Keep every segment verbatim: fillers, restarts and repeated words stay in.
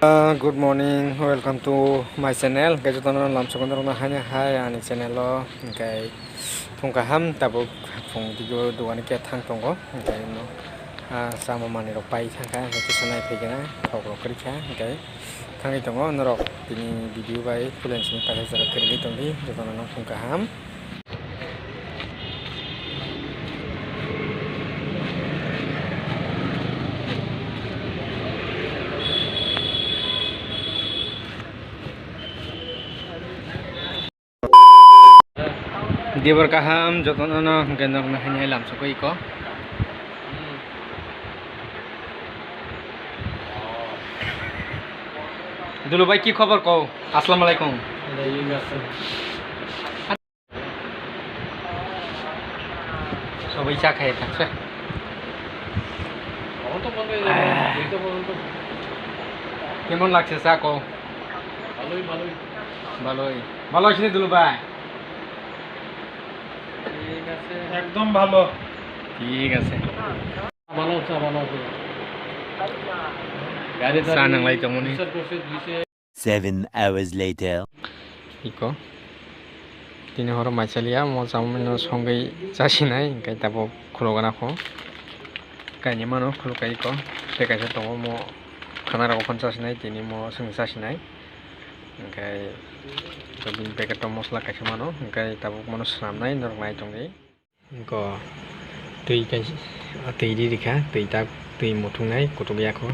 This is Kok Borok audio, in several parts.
Ah, good morning, welcome to my channel. Hwnkhe jotono lamsogo norokno haino hai ani channel o. Hwnkhe phung kaham, tabuk phung video dugani khe thang tongo. Hwnkhe no, ah, chama manwi rok pai thangkha, hwnkhe kisa nai phaikhe na thok rok kwrwikha. Hwnkhe thangwi tongo norok tini video bai pulen simi paithak jora kwrwngwi tongdi, jotono no phung kaham. Dibar kaham jotono no hwnkhe norokno haino hai lamsogwi iko. Dulu bhai, ki khobor ko? Assalamu alaikum. Sobai cha khai thangse. Kemon lagse cha ko? Bhaloi, bhaloi. Bhaloi. Bhaloi sini dulu bhai. ঠিক আছে। একদম ভালো। ঠিক আছে। ভালো আছে, ভালো আছে। গাড়ি চা টাড়ি নাংলাই তো মনে। বিচার করছে দুইশো। Seven hours later. Iko. Tini horo maisaliya, mo chamani no songwi chasinai, hwnkhe tabuk khulukgana kho. Kainwi mano khulukai iko. Tei kaisa tongo mo khana rogo phano chasinai, tini mo chwng chasinai. Hwnkhe bini packet o mosla kaisa mano, hwnkhe tabuk mono swnamnai norok nai tongdi. Hwnkhe twi kaisa, twi ri rikha, twi tak, twi muthungnai kutuk ya kho.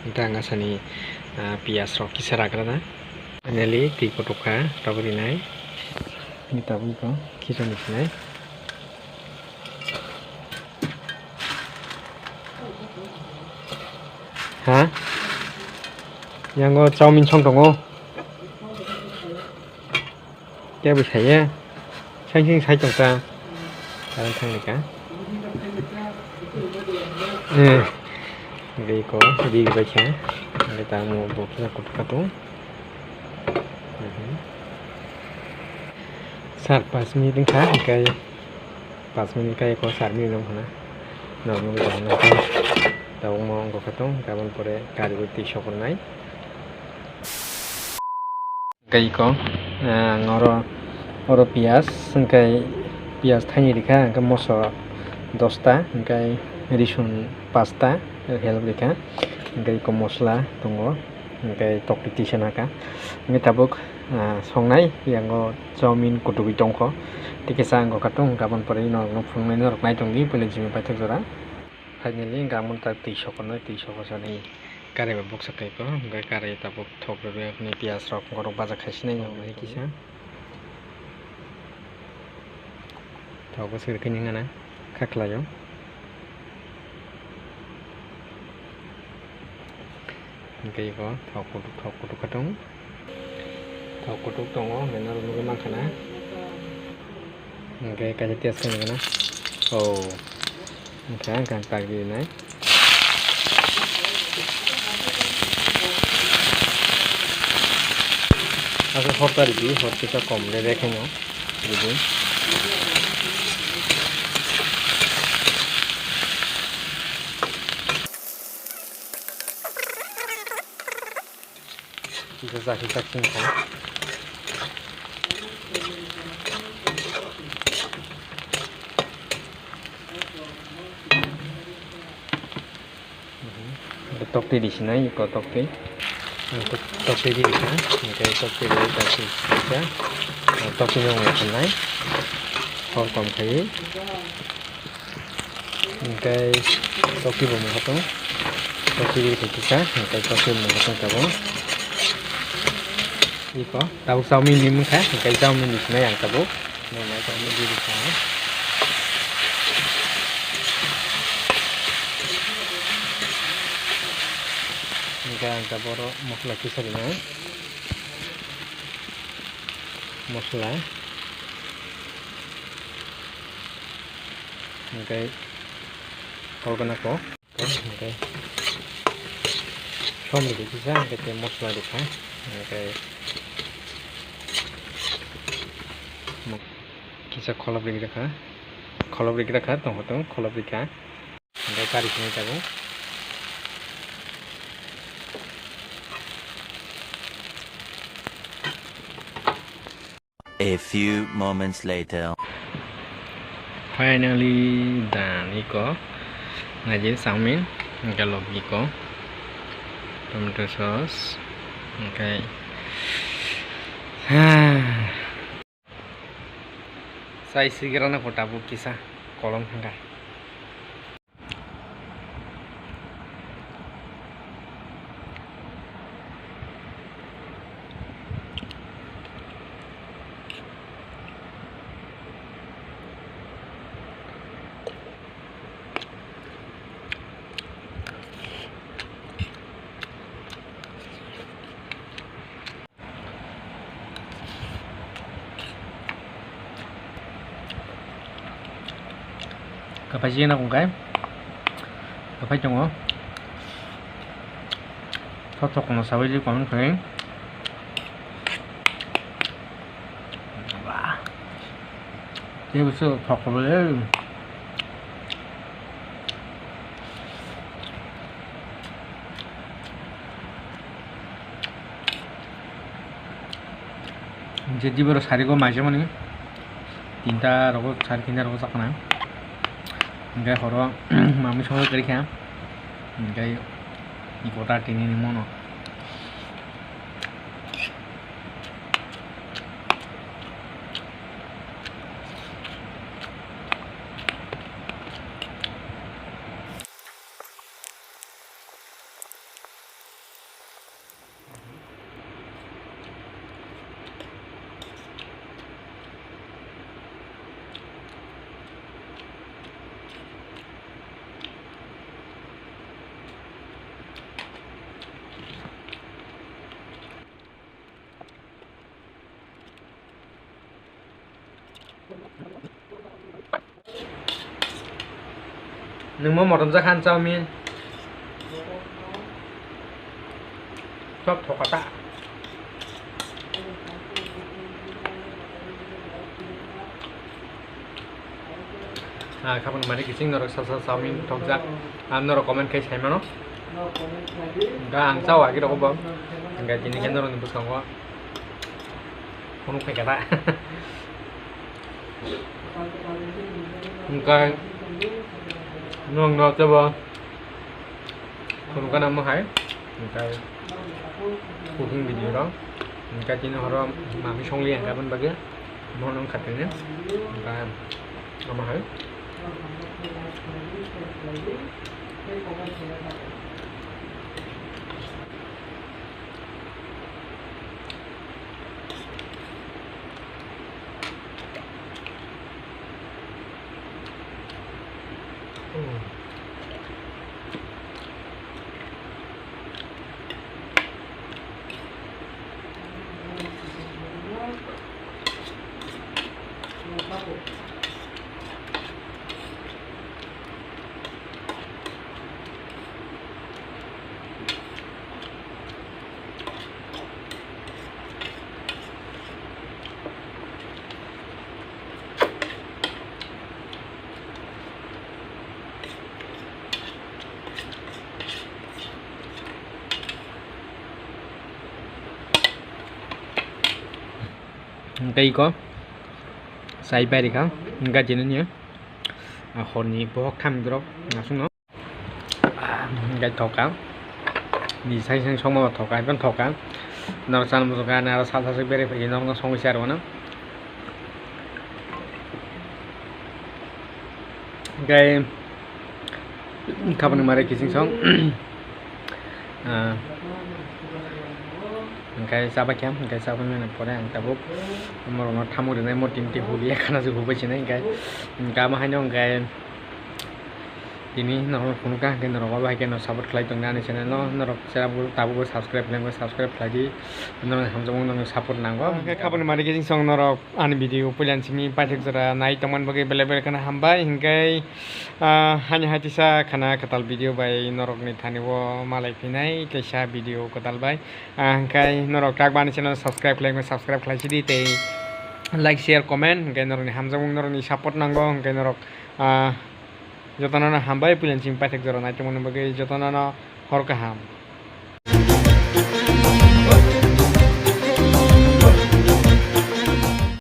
Hwnkhe ang asani, ah, piyaj rok kisa ragra na. Finally twi kutuk kha, tabuk rinai. Hwnkhe tabuk kho khichoni sinai. Ha? Yang o chowmin song tongo. Kebo saiya. Sangsing sai tongkha. Ang thangni ka. Eh. Ri ko, ri bai kha. Ang ta mo bo kisa kutuk ka tong. Mhm. Sar pas minute wngkha, hwnkhe pas minute kai ko sar minute wngkha na. Norok nugwi tong nai khe tabuk mo wngkha tong, tabuk pore kari bai twi sokornai. Hwnkhe iko, ah, ang oro, oro piyaj, hwnkhe piyaj thaini rikha, hwnkhe moso dosta, hwnkhe risun pasta help rikha, hwnkhe iko mosla tongo. Hwnkhe tokti tisa naka. Hwnkhe tabuk, ah, songnai, yango chowmin kutugwi tongkho. Tei kisa ang kokha tong, hwnkhe aboni pore norokno phunuknai norok nai tongdi, puila jini paithak jora. Finally, hwnkhe amoni tak twi sokornai, twi sokorsa ni kari bai buksa kaiko. Hwnkhe kari tabuk thok rwrwi hwnwi piyaj rok borok baja khaisinai nai kisa. Tabuk swrwkhe nini gana kha khlaio. Hwnkhe iko thok kutuk, thok kutuk kha tong. Thok kutuk tongo, hwnkhe norok nugwi mankha na. Hwnkhe kaisa test khaina gana. Oh. Wngkha, wngkha, tak di nai. Aswk hor ta ridi, hor kisa kom le rek haino ridi. Kisa chakhe chak chini kha. Tokti di sinai, iko tokti. Ang tok-, tokti di kha, hwnkhe tokti di kha, tokti no nai kha nai. Hor kom khai. Hwnkhe tokti bo mungkha tong. Tokti ri khe kisa, hwnkhe tokti mungkha tong tabuk. Iko, tabuk chowmin ni mungkha, hwnkhe chowmin ni sinai ang tabuk. Normal chowmin ri kha. Hwnkhe ang tabuk oro mosla kisa rinai. Mosla. Hwnkhe kolgana ko, hwnkhe som rwdi kisa, hwnkhe tei mosla rwkha, hwnkhe kisa kholop rwkha, kholop rwkha, tongkha tong kholop rwkha. Hwnkhe kari simi tabuk. A few moments later. Finally done iko. Naji chowmin, hingke logi ko. Tomato sauce, hingke. Sai sigira na ko tabuk kisa kolom hingka. Kapai chini nang kung kai. Kapai tongo. Thok thok no sabai di kono khai. Wah. Tei bisu thok ko le. Je dibo rok sari go maisa mani tinta rogo sari tinta rogo chakna hingke horo mami songo kari kha hingke gota tini ni mono. Nwng mo motom jak han chowmin. Sok thoka ta. Ah, khabang mari kiching norok sa sa chowmin thokjak. Ah, norok comment khai sai mano. Ga ang chao agi rok bo. Ga tini khe norok ni bwskango. Phunuk phaikha ta. Hingkhe nwng no tebo phunukgana omo hai. Hingkhe cooking video rok. Hingkhe tini horo mami songliya hingkhe aboni bagwi. Mohon wngkha tini. Hingkhe omo hai. Hingke iko sai pai rikha, hingke tini ni, ah, horni bohok tham borok aswkno. Ah, hingke thoka. Ni sai sai songma thoka, iphano thoka. Norok chana muchungkha, ani aro sal sal se berei phai, norokno songwi se aro no. Hingke khabangni mare kiching song. Ah, hingke chabaikha, hingke chabaimani pore ang tabuk morokno tamo rinai, mo tin ti huli ekha no se hubai sinai, hingke, hingke amo haino hingke. Tini norok phunukha hwnkhe norok obo hai kheno support khlai tongdi ani channel no, norok tabukbo subscribe khlai subscribe khlai di, norokni hamjakmung norokni support nango. Hwnkhe khabangni mari khe chwng norok ani video puilani simi paithak jora nai tongmani bagwi belai belai kheno hambai, hwnkhe, ah, hani hai tisa khana kwtal video bai norokni thani o malai phinai kaisa video kwtal bai, ah, hwnkhe norok tak bo ani channel subscribe khlai subscribe khlai sidi tei like share comment hwnkhe norokni hamjakmung norokni support nango hwnkhe norok, ah, Jotono no hambai puilani simi paithak jora naitongmani bagwi jotono no hor kaham.